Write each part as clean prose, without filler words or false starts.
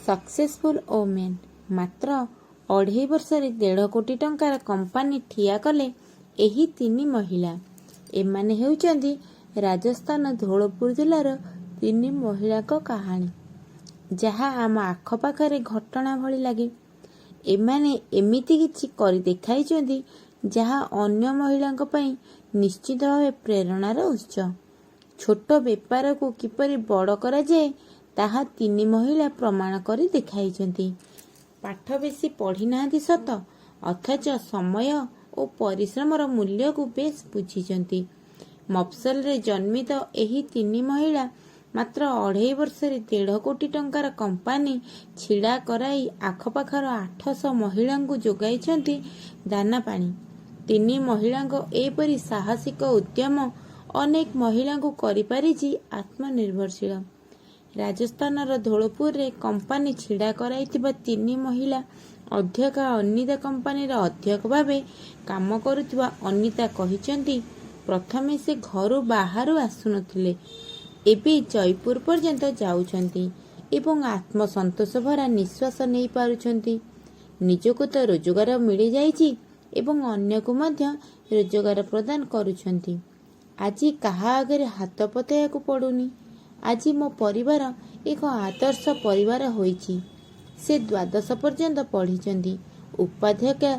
Successful women. ମାତ୍ର ଅଢ଼େଇ ବର୍ଷରେ ଦେଢ଼ କୋଟି ଟଙ୍କାର କମ୍ପାନୀ ଠିଆ କଲେ ଏହି ତିନି ମହିଳା। ଏମାନେ ହେଉଛନ୍ତି ରାଜସ୍ଥାନ ଧୋଳପୁର ଜିଲ୍ଲାର ତିନି ମହିଳାଙ୍କ କାହାଣୀ, ଯାହା ଆମ ଆଖପାଖରେ ଘଟଣା ଭଳି ଲାଗେ। ଏମାନେ ଏମିତି କିଛି କରି ଦେଖାଇଛନ୍ତି, ଯାହା ଅନ୍ୟ ମହିଳାଙ୍କ ପାଇଁ ନିଶ୍ଚିତ ଭାବେ ପ୍ରେରଣାର ଉତ୍ସ। ଛୋଟ ବେପାରକୁ କିପରି ବଡ଼ କରାଯାଏ, ତାହା ତିନି ମହିଳା ପ୍ରମାଣ କରି ଦେଖାଇଛନ୍ତି। ପାଠ ବେଶୀ ପଢ଼ିନାହାନ୍ତି ସତ, ଅଥଚ ସମୟ ଓ ପରିଶ୍ରମର ମୂଲ୍ୟକୁ ବେଶ୍ ବୁଝିଛନ୍ତି। ମଫସଲରେ ଜନ୍ମିତ ଏହି ତିନି ମହିଳା ମାତ୍ର ଅଢ଼େଇ ବର୍ଷରେ ଦେଢ଼ କୋଟି ଟଙ୍କାର କମ୍ପାନୀ ଛିଡ଼ା କରାଇ ଆଖପାଖର 800 ମହିଳାଙ୍କୁ ଯୋଗାଇଛନ୍ତି ଦାନାପାଣି। ତିନି ମହିଳାଙ୍କ ଏପରି ସାହସିକ ଉଦ୍ୟମ ଅନେକ ମହିଳାଙ୍କୁ କରିପାରିଛି ଆତ୍ମନିର୍ଭରଶୀଳ। ରାଜସ୍ଥାନର ଧୋଳପୁରରେ କମ୍ପାନୀ ଛିଡ଼ା କରାଇଥିବା ତିନି ମହିଳା ଅଧ୍ୟକ୍ଷା ଅନିତା କମ୍ପାନୀର ଅଧ୍ୟକ୍ଷ ଭାବେ କାମ କରୁଥିବା ଅନିତା କହିଛନ୍ତି, ପ୍ରଥମେ ସେ ଘରୁ ବାହାରୁ ଆସୁନଥିଲେ। ଏବେ ଜୟପୁର ପର୍ଯ୍ୟନ୍ତ ଯାଉଛନ୍ତି ଏବଂ ଆତ୍ମସନ୍ତୋଷ ଭରା ନିଃଶ୍ୱାସ ନେଇପାରୁଛନ୍ତି। ନିଜକୁ ତ ରୋଜଗାର ମିଳିଯାଇଛି ଏବଂ ଅନ୍ୟକୁ ମଧ୍ୟ ରୋଜଗାର ପ୍ରଦାନ କରୁଛନ୍ତି। ଆଜି କାହା ଆଗରେ ହାତ ପତାଇବାକୁ ପଡ଼ୁନି। ଆଜି ମୋ ପରିବାର ଏକ ଆଦର୍ଶ ପରିବାର ହୋଇଛି। ସେ ଦ୍ୱାଦଶ ପର୍ଯ୍ୟନ୍ତ ପଢ଼ିଛନ୍ତି। ଉପାଧ୍ୟକ୍ଷା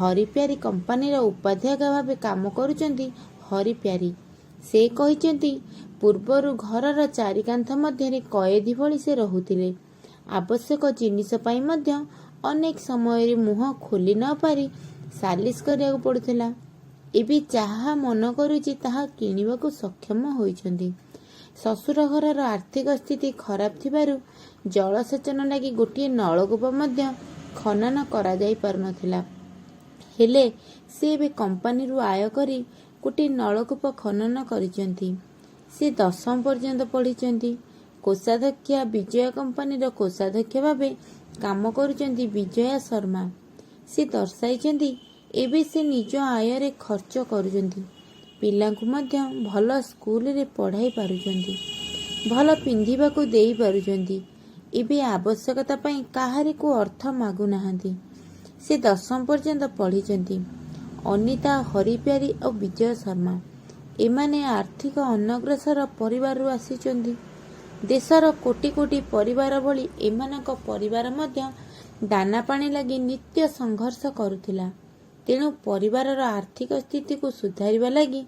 ହରିପ୍ୟାରୀ କମ୍ପାନୀର ଉପାଧ୍ୟକ୍ଷା ଭାବେ କାମ କରୁଛନ୍ତି ହରିପ୍ୟାରୀ। ସେ କହିଛନ୍ତି, ପୂର୍ବରୁ ଘରର ଚାରି କାନ୍ଥ ମଧ୍ୟରେ କଏଦୀ ଭଳି ସେ ରହୁଥିଲେ। ଆବଶ୍ୟକ ଜିନିଷ ପାଇଁ ମଧ୍ୟ ଅନେକ ସମୟରେ ମୁହଁ ଖୋଲି ନ ପାରି ସାଲିସ କରିବାକୁ ପଡ଼ୁଥିଲା। ଏବେ ଯାହା ମନ କରୁଛି, ତାହା କିଣିବାକୁ ସକ୍ଷମ ହୋଇଛନ୍ତି। ଶ୍ୱଶୁର ଘରର ଆର୍ଥିକ ସ୍ଥିତି ଖରାପ ଥିବାରୁ ଜଳସେଚନ ଲାଗି ଗୋଟିଏ ନଳକୂପ ମଧ୍ୟ ଖନନ କରାଯାଇ ପାରୁନଥିଲା। ହେଲେ ସେ ଏବେ କମ୍ପାନୀରୁ ଆୟ କରି ଗୋଟିଏ ନଳକୂପ ଖନନ କରିଛନ୍ତି। ସେ ଦଶମ ପର୍ଯ୍ୟନ୍ତ ପଢ଼ିଛନ୍ତି। କୋଷାଧ୍ୟକ୍ଷା ବିଜୟା କମ୍ପାନୀର କୋଷାଧ୍ୟକ୍ଷ ଭାବେ କାମ କରୁଛନ୍ତି ବିଜୟା ଶର୍ମା। ସେ ଦର୍ଶାଇଛନ୍ତି, ଏବେ ସେ ନିଜ ଆୟରେ ଖର୍ଚ୍ଚ କରୁଛନ୍ତି। ପିଲାଙ୍କୁ ମଧ୍ୟ ଭଲ ସ୍କୁଲରେ ପଢ଼ାଇ ପାରୁଛନ୍ତି। ଭଲ ପିନ୍ଧିବାକୁ ଦେଇପାରୁଛନ୍ତି। ଏବେ ଆବଶ୍ୟକତା ପାଇଁ କାହାରିକୁ ଅର୍ଥ ମାଗୁନାହାନ୍ତି। ସେ ଦଶମ ପର୍ଯ୍ୟନ୍ତ ପଢ଼ିଛନ୍ତି। ଅନିତା, ହରିପ୍ୟାରୀ ଓ ବିଜୟ ଶର୍ମା। ଏମାନେ ଆର୍ଥିକ ଅନଗ୍ରସର ପରିବାରରୁ ଆସିଛନ୍ତି। ଦେଶର କୋଟି କୋଟି ପରିବାର ଭଳି ଏମାନଙ୍କ ପରିବାର ମଧ୍ୟ ଦାନାପାଣି ଲାଗି ନିତ୍ୟ ସଂଘର୍ଷ କରୁଥିଲା। ତେଣୁ ପରିବାରର ଆର୍ଥିକ ସ୍ଥିତିକୁ ସୁଧାରିବା ଲାଗି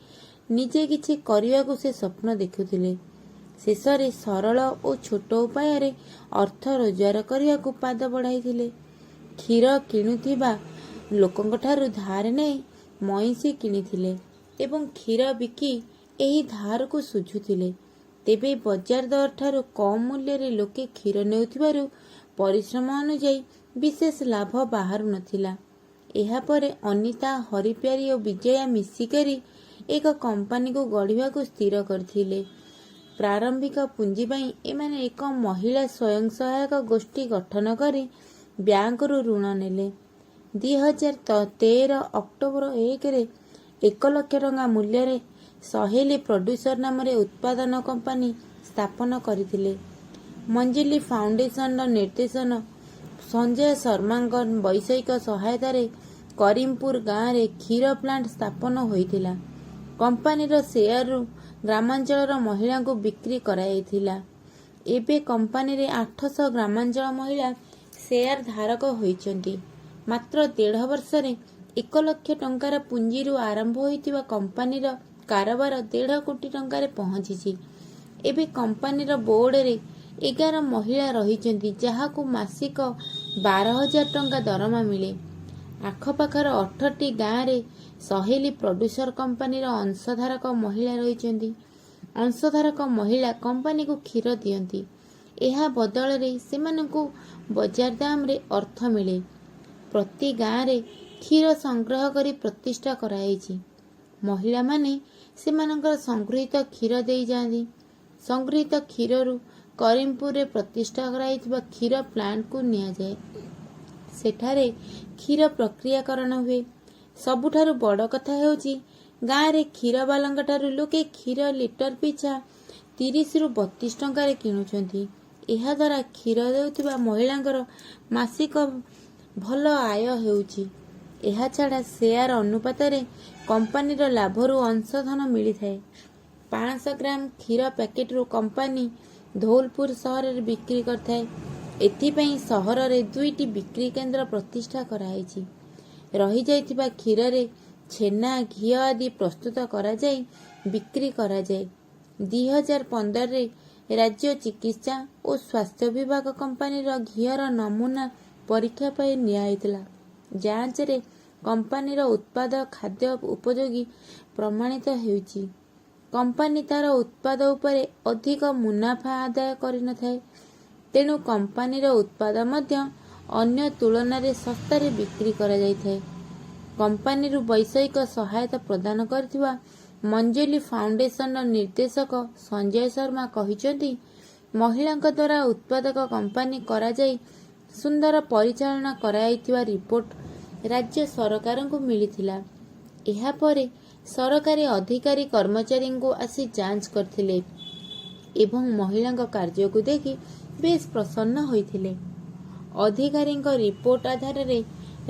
ନିଜେ କିଛି କରିବାକୁ ସେ ସ୍ୱପ୍ନ ଦେଖୁଥିଲେ। ଶେଷରେ ସରଳ ଓ ଛୋଟ ଉପାୟରେ ଅର୍ଥ ରୋଜଗାର କରିବାକୁ ପାଦ ବଢ଼ାଇଥିଲେ। କ୍ଷୀର କିଣୁଥିବା ଲୋକଙ୍କଠାରୁ ଧାର ନେଇ ମଇଁଷି କିଣିଥିଲେ ଏବଂ କ୍ଷୀର ବିକି ଏହି ଧାରକୁ ଶୁଝୁଥିଲେ। ତେବେ ବଜାର ଦରଠାରୁ କମ୍ ମୂଲ୍ୟରେ ଲୋକେ କ୍ଷୀର ନେଉଥିବାରୁ ପରିଶ୍ରମ ଅନୁଯାୟୀ ବିଶେଷ ଲାଭ ବାହାରୁ ନଥିଲା। ଏହାପରେ ଅନିତା, ହରିପ୍ୟାରୀ ଓ ବିଜୟା ମିଶିକରି ଏକ କମ୍ପାନୀକୁ ଗଢ଼ିବାକୁ ସ୍ଥିର କରିଥିଲେ। ପ୍ରାରମ୍ଭିକ ପୁଞ୍ଜି ପାଇଁ ଏମାନେ ଏକ ମହିଳା ସ୍ୱୟଂ ସହାୟକ ଗୋଷ୍ଠୀ ଗଠନ କରି ବ୍ୟାଙ୍କରୁ ଋଣ ନେଲେ। 2013 ଅକ୍ଟୋବର 1ରେ 1 ଲକ୍ଷ ଟଙ୍କା ମୂଲ୍ୟରେ ସହେଲି ପ୍ରଡ୍ୟୁସର ନାମରେ ଉତ୍ପାଦନ କମ୍ପାନୀ ସ୍ଥାପନ କରିଥିଲେ। ମଞ୍ଜିଲି ଫାଉଣ୍ଡେସନର ନିର୍ଦ୍ଦେଶକ ସଞ୍ଜୟ ଶର୍ମାଙ୍କ ବୈଷୟିକ ସହାୟତାରେ କରିମପୁର ଗାଁରେ କ୍ଷୀର ପ୍ଲାଣ୍ଟ ସ୍ଥାପନ ହୋଇଥିଲା। କମ୍ପାନୀର ସେୟାରରୁ ଗ୍ରାମାଞ୍ଚଳର ମହିଳାଙ୍କୁ ବିକ୍ରି କରାଯାଇଥିଲା। ଏବେ କମ୍ପାନୀରେ 800 ଗ୍ରାମାଞ୍ଚଳ ମହିଳା ସେୟାର ଧାରକ ହୋଇଛନ୍ତି। ମାତ୍ର ଦେଢ଼ ବର୍ଷରେ 1 ଲକ୍ଷ ଟଙ୍କାର ପୁଞ୍ଜିରୁ ଆରମ୍ଭ ହୋଇଥିବା କମ୍ପାନୀର କାରବାର ଦେଢ଼ କୋଟି ଟଙ୍କାରେ ପହଞ୍ଚିଛି। ଏବେ କମ୍ପାନୀର ବୋର୍ଡରେ 11 ମହିଳା ରହିଛନ୍ତି, ଯାହାକୁ ମାସିକ 12,000 ଟଙ୍କା ଦରମା ମିଳେ। ଆଖପାଖର 18ଟି ଗାଁରେ ସହେଲି ପ୍ରଡ୍ୟୁସର କମ୍ପାନୀର ଅଂଶଧାରକ ମହିଳା ରହିଛନ୍ତି। ଅଂଶଧାରକ ମହିଳା କମ୍ପାନୀକୁ କ୍ଷୀର ଦିଅନ୍ତି। ଏହା ବଦଳରେ ସେମାନଙ୍କୁ ବଜାର ଦାମରେ ଅର୍ଥ ମିଳେ। ପ୍ରତି ଗାଁରେ କ୍ଷୀର ସଂଗ୍ରହ କରି ପ୍ରତିଷ୍ଠା କରାଯାଇଛି। ମହିଳାମାନେ ସେମାନଙ୍କର ସଂଗୃହୀତ କ୍ଷୀର ଦେଇଯାଆନ୍ତି। ସଂଗୃହୀତ କ୍ଷୀରରୁ କରିମପୁରରେ ପ୍ରତିଷ୍ଠା କରାଯାଇଥିବା କ୍ଷୀର ପ୍ଲାଣ୍ଟକୁ ନିଆଯାଏ। ସେଠାରେ କ୍ଷୀର ପ୍ରକ୍ରିୟାକରଣ ହୁଏ। ସବୁଠାରୁ ବଡ଼ କଥା ହେଉଛି, ଗାଁରେ କ୍ଷୀରବାଲାଙ୍କଠାରୁ ଲୋକେ କ୍ଷୀର ଲିଟର ପିଛା 30ରୁ 32 ଟଙ୍କାରେ କିଣୁଛନ୍ତି। ଏହାଦ୍ୱାରା କ୍ଷୀର ଦେଉଥିବା ମହିଳାଙ୍କର ମାସିକ ଭଲ ଆୟ ହେଉଛି। ଏହାଛଡ଼ା ସେୟାର ଅନୁପାତରେ କମ୍ପାନୀର ଲାଭରୁ ଅଂଶଧନ ମିଳିଥାଏ। 500 ଗ୍ରାମ କ୍ଷୀର ପ୍ୟାକେଟରୁ କମ୍ପାନୀ ଧୌଲପୁର ସହରରେ ବିକ୍ରି କରିଥାଏ। ଏଥିପାଇଁ ସହରରେ ଦୁଇଟି ବିକ୍ରି କେନ୍ଦ୍ର ପ୍ରତିଷ୍ଠା କରାଯାଇଛି। ରହିଯାଇଥିବା କ୍ଷୀରରେ ଛେନା, ଘିଅ ଆଦି ପ୍ରସ୍ତୁତ କରାଯାଇ ବିକ୍ରି କରାଯାଏ। 2015ରେ ରାଜ୍ୟ ଚିକିତ୍ସା ଓ ସ୍ୱାସ୍ଥ୍ୟ ବିଭାଗ କମ୍ପାନୀର ଘିଅର ନମୁନା ପରୀକ୍ଷା ପାଇଁ ନିଆଯାଇଥିଲା। ଯାଞ୍ଚରେ କମ୍ପାନୀର ଉତ୍ପାଦ ଖାଦ୍ୟ ଉପଯୋଗୀ ପ୍ରମାଣିତ ହୋଇଛି। କମ୍ପାନୀ ତା'ର ଉତ୍ପାଦ ଉପରେ ଅଧିକ ମୁନାଫା ଆଦାୟ କରିନଥାଏ। ତେଣୁ କମ୍ପାନୀର ଉତ୍ପାଦ ମଧ୍ୟ ଅନ୍ୟ ତୁଳନାରେ ଶସ୍ତାରେ ବିକ୍ରି କରାଯାଇଥାଏ। କମ୍ପାନୀରୁ ବୈଷୟିକ ସହାୟତା ପ୍ରଦାନ କରିଥିବା ମଞ୍ଜୁଲି ଫାଉଣ୍ଡେସନର ନିର୍ଦ୍ଦେଶକ ସଞ୍ଜୟ ଶର୍ମା କହିଛନ୍ତି, ମହିଳାଙ୍କ ଦ୍ୱାରା ଉତ୍ପାଦକ କମ୍ପାନୀ କରାଯାଇ ସୁନ୍ଦର ପରିଚାଳନା କରାଯାଇଥିବା ରିପୋର୍ଟ ରାଜ୍ୟ ସରକାରଙ୍କୁ ମିଳିଥିଲା। ଏହାପରେ ସରକାରୀ ଅଧିକାରୀ କର୍ମଚାରୀଙ୍କୁ ଆସି ଯାଞ୍ଚ କରିଥିଲେ ଏବଂ ମହିଳାଙ୍କ କାର୍ଯ୍ୟକୁ ଦେଖି ବେଶ୍ ପ୍ରସନ୍ନ ହୋଇଥିଲେ। ଅଧିକାରୀଙ୍କ ରିପୋର୍ଟ ଆଧାରରେ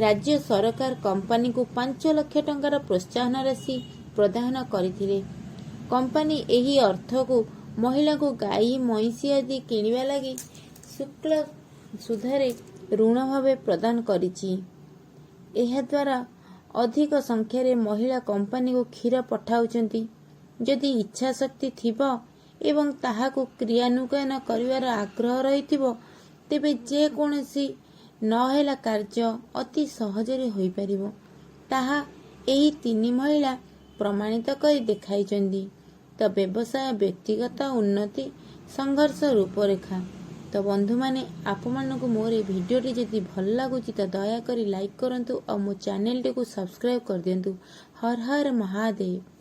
ରାଜ୍ୟ ସରକାର କମ୍ପାନୀକୁ 5 ଲକ୍ଷ ଟଙ୍କାର ପ୍ରୋତ୍ସାହନ ରାଶି ପ୍ରଦାନ କରିଥିଲେ। କମ୍ପାନୀ ଏହି ଅର୍ଥକୁ ମହିଳାଙ୍କୁ ଗାଈ, ମଇଁଷି ଆଦି କିଣିବା ଲାଗି ସ୍ୱଳ୍ପ ସୁଧରେ ଋଣ ଭାବେ ପ୍ରଦାନ କରିଛି। ଏହାଦ୍ୱାରା ଅଧିକ ସଂଖ୍ୟାରେ ମହିଳା କମ୍ପାନୀକୁ କ୍ଷୀର ପଠାଉଛନ୍ତି। ଯଦି ଇଚ୍ଛାଶକ୍ତି ଥିବ ଏବଂ ତାହାକୁ କ୍ରିୟାନ୍ୱୟନ କରିବାର ଆଗ୍ରହ ରହିଥିବ, ତେବେ ଯେକୌଣସି ନହେଲା କାର୍ଯ୍ୟ ଅତି ସହଜରେ ହୋଇପାରିବ, ତାହା ଏହି ତିନି ମହିଳା ପ୍ରମାଣିତ କରି ଦେଖାଇଛନ୍ତି। ତ ବ୍ୟବସାୟ ବ୍ୟକ୍ତିଗତ ଉନ୍ନତି ସଂଘର୍ଷ ରୂପରେଖା। ତ ବନ୍ଧୁମାନେ, ଆପଣମାନଙ୍କୁ ମୋର ଏ ଭିଡ଼ିଓଟି ଯଦି ଭଲ ଲାଗୁଛି, ତ ଦୟାକରି ଲାଇକ୍ କରନ୍ତୁ ଆଉ ମୋ ଚ୍ୟାନେଲଟିକୁ ସବସ୍କ୍ରାଇବ୍ କରିଦିଅନ୍ତୁ। ହର ହର ମହାଦେବ।